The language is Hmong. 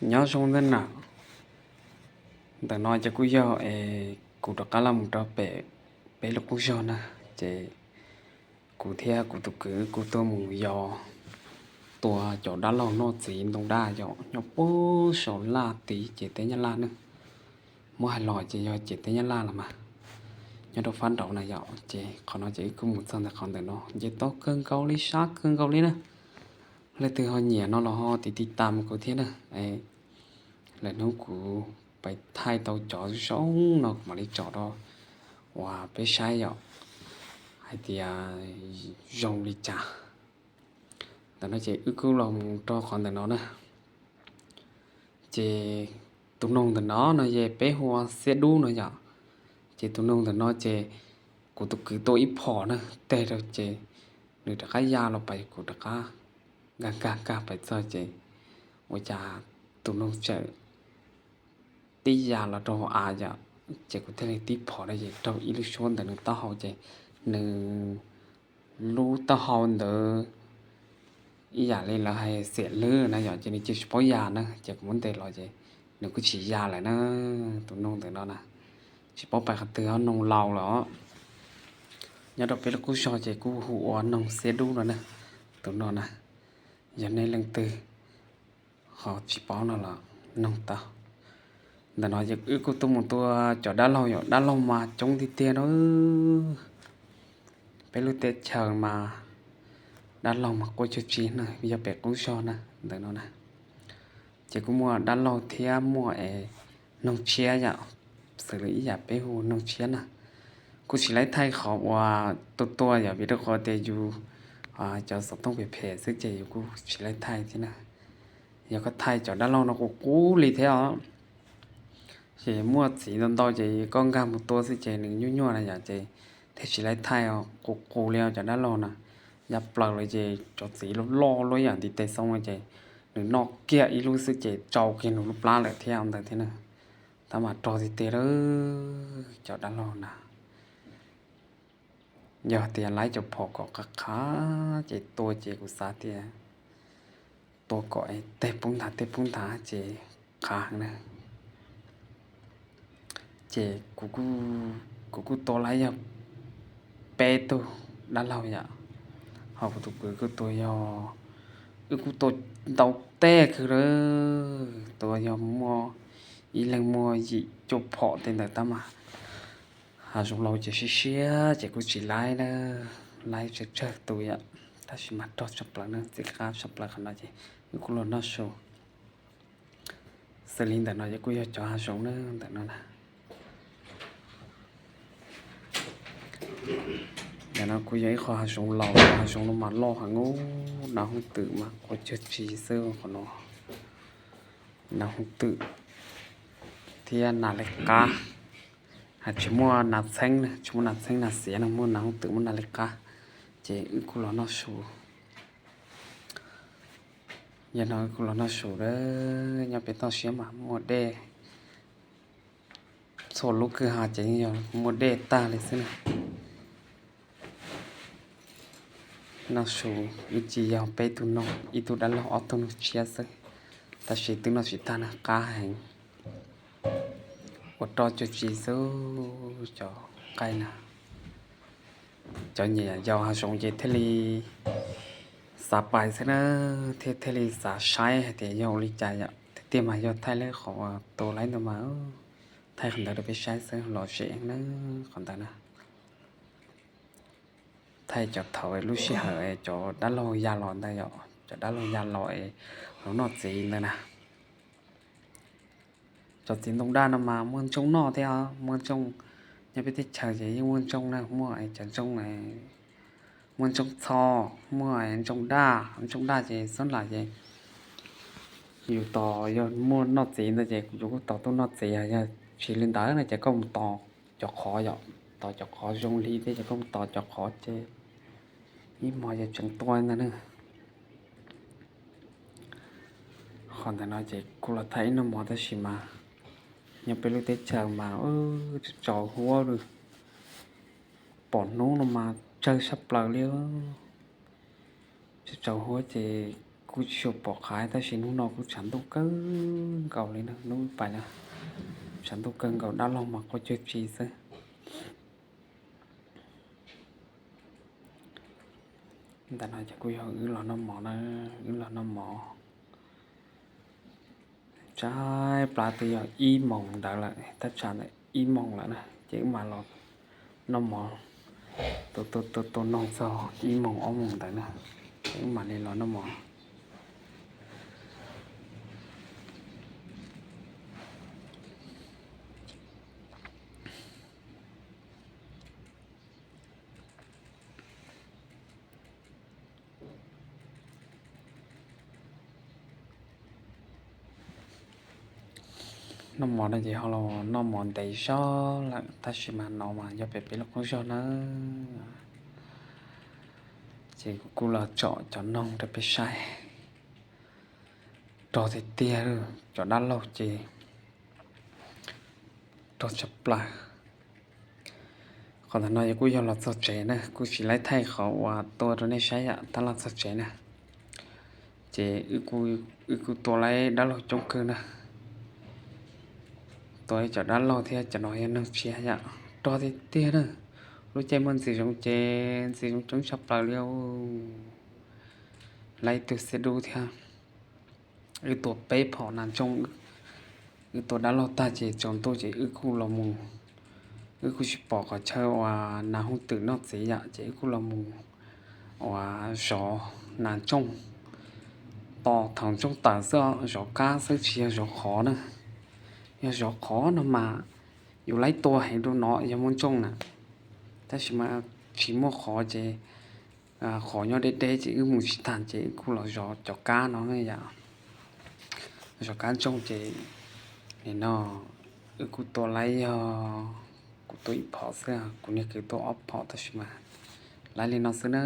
Nyob zoo ntag nawb. Ntawm no ces kuj yog es kuv rov qab los mus rau pem peb lub qub zog na, ces kuv thiab kuv tus kwv kuj tuaj mus yos tua cov dab laug noj txiv ntoo daj yom, nyob puag saum laj tid ces teb Nyab Laj na. Muab hais los ces yog ces teb Nyab Laj los mas, nyob rau fab nraud na yom. Ces qhov no ces wb kuj mus txog ntawm qhov ntawm no ces tau kawg nkaus li, sab kawg nkaus li na. Leej twg ho nyiam no los ho tiv tiv tas mus kuv thiab na. Lwm hnub kuv pais thaij tau cov zoo no kuv mam li tso rau uas peb saib yom, hais tias zoo li cas. Ntawm no ces wb kuj los mus rau qhov ntawm no na. Ces tus noog ntawm no no ces peb hu ua Xiab Dub no yom. Ces tus noog ntawm no ces kuv tus kwv tua ib phom na, teg rau ces nws rov qab ya los pais, kuv rov qab nkag nkag nkag pais txog ces ua cas tus noog txawm tib ya los rau hauv av yom. Ces kuv thiaj li tib phom rau ces raug ib lub suab ntawm nws taub hau ces nws lub taub hau ntawd ib yam li lawv hais xiam lwb na yom, ces nws cia tsis paub ya na. Ces kuv muab ntes los ces nws kuj tsis ya lawm na. Tus noog ntawm no na, tsis paub pais qhov twg, noog laus lawm os. Nyob rau peb lub qub zog ces kuj hu ua noog Xiab Dub no na. Tus no na, yog nej leej twg ho tsis paub no los noog tau. Ntawm no ces wb kuj tuaj mus tua cov dab laug yom, dab laug mas coob tiag tiag no. Peb lub teb chaws mas dab laug mas quaj cuag tsi na, yog pem qub zog na ntawm no na. Ces kuj muaj dab laug thiab muaj es noog tshiab yom, xws li ib yam peb hu noog tshiab na. Kuj tsis laib thaij qhov uas tua tua yom, vim rau qhov tias yus cov xov tooj phem phem xwb ces yus kuj tsis laib thaij thiab na. Yog koj thaij cov dab laug no qus qus li thiab os. Ces muaj txiv ntau ntau ces koj nkag mus tua xwb ces nws nyuaj nyuaj na yom, ces thiaj tsis laib thaij, qus qus li os cov dab laug na. Ya plaws lawm ces cov txiv loj loj luaj ib yam ntiv tes xoo no ces nws noj kiag ib lub xwb ces tsau kiag nws lub plab lawm thiab ntawd thiab na. Tab mas rog tiag tiag lawm cov dab laug na. Yog tias laib cov phom kom qab qab ces tua ces kuv xav tias tua kom tej poob nthav tej poob nthav ces qab heev na. Ces kuv kuj tua laib yog peb tug dab laug yom, ho kuv tus kwv kuj tua yog, wb kuj tua ntau tej kawg lawm, tua yog muaj ib leeg muaj yim cuaj phom tej ntawd tab mas hav zoov laus ces siab siab ces kuj tsis laib na, laib tsawg tsawg tus yom, tab sis mas rog tshaj plaws na, txiv qab tshaj plaws qhov no ces wb kuj los noj su. Xws li ntawm no ces kuj yog cov hav zoov na ntawm no na. Ntawm no kuj yog ib qho hav zoov laus, hav zoov no mas loj heev, nas hooj twm mas quaj cuag tsi xwb qhov no. Nas hooj twm thiab nas laj qab, tsis muaj nas txheeb, tsis muaj nas txheeb nas xiav no, muaj nas hooj twm muaj nas laj qab, ces wb kuj los noj su. Yog no wb kuj los noj su a, nyob pem toj siab mas muaj dej, txhua lub kwj ha ces yog muaj dej tag li xwb na. Noj su ib ce yog peb tug noog, ib tug dab laug ob tug noog tshiab xwb, tab sis twb noj tsis tag na, qab heev. Ua rog cuag tsi xwb cov nqaij na. Cov nyiam yos hav zoov ces thiaj li xav pais xwb na, thiaj thiaj li xav saib hais tias yog ua li cas yom. Tiag tiag mas yog thaij lawm qhov tua laib ntawd mas, thaij qhov ntawd rau peb saib xwb los zem na, qhov ntawd na. Thaij cov thaum lub sij hawm cov dab laug ya los ntawd yom, cov dab laug ya los es los noj txiv ntawd na. Cov txiv ntoo daj no mas muaj ntsooj noj thiab, muaj ntsooj, nyob peb teb chaws ces yeej muaj ntsooj na, muaj cov ntsooj, muaj ntsooj txho, muaj ntsooj daj, ntsooj daj ces xob lam ces yus tos, yog muaj noj txiv ntawd ces yus kuj tos tuaj noj txiv, yog tsis li ntawd no ces koj mus tos cov qhov yom, tos cov qhov zoo li thiab ces koj mus tos cov qhov ces ib hmos ces tseem tua ntag na. Qhov ntawm no ces kuv los thaij ib noj mov tab sis mas nyob peb lub teb chaws mas tsaus huab li, pom hnub no mas tsawg tshaj plaws li. Tsaus huab ces kuj tsis tshua pom qab tab sis hnub no kuj tshav ntuj kawg nkaus li na, hnub pais na tshav ntuj kawg nkaus, dab laug mas quaj cuag tsi xwb. Ntawm no ces kuj yog wb los noj mov na, wb los noj mov. Tshaib plab twb yog ib moos ntawd lawm, thaj tsam ntawm ib moos lawm na, ces wb mam los noj mov, tua tua tua noog txog ib moos ob moos ntawd na, ces wb mam li los noj mov. Noj mov no ces ho los noj mov ntev zog lawm tab sis mas no mas yog pem peb lub qub zog nawb. Ces kuv kuj los tsom cov noog rau peb saib. Rog tiag tiag, cov dab laug ces rog tshaj plaws. Qhov ntawm no yog kuj yog los txog tsev na, kuj tsis laib thaij qhov uas tua rau nej saib yom, tab los txog tsev na. Ces wb kuj tua laib dab laug coob kawg na. Tua cov dab laug thiab cov no yog noog tshiab yom, rog tiag tiag na. Lub caij muaj ntxim zoov ces ntxim zoov coob tshaj plaws li. Laib ib tug xiab dub thiab. Wb tua peb phom nas ntsooj, wb tua dab laug tag ces tsaus ntuj ces wb kuj los mus, wb kuj tsis pom qhov chaw uas nas hooj twm noj txiv yom, ces wb kuj los mus uas zov nas ntsooj, tos thaum ntsooj tawm xwb, zov kab xwb tsis yog zov qhov na. Yog zov qhov no mas yus laib tua heev rau no yog muaj ntsooj na, tab sis mas tsis muaj qhov ces qhov nyob deb deb ces wb mus tsis tag ces wb kuj los zov cov kab no yom. Zov kab ntsooj ces nim no wb kuj tua laib yog kuv tua ib phom xwb, kuv niag kwv tua ob phom tab sis mas laib li no xwb na.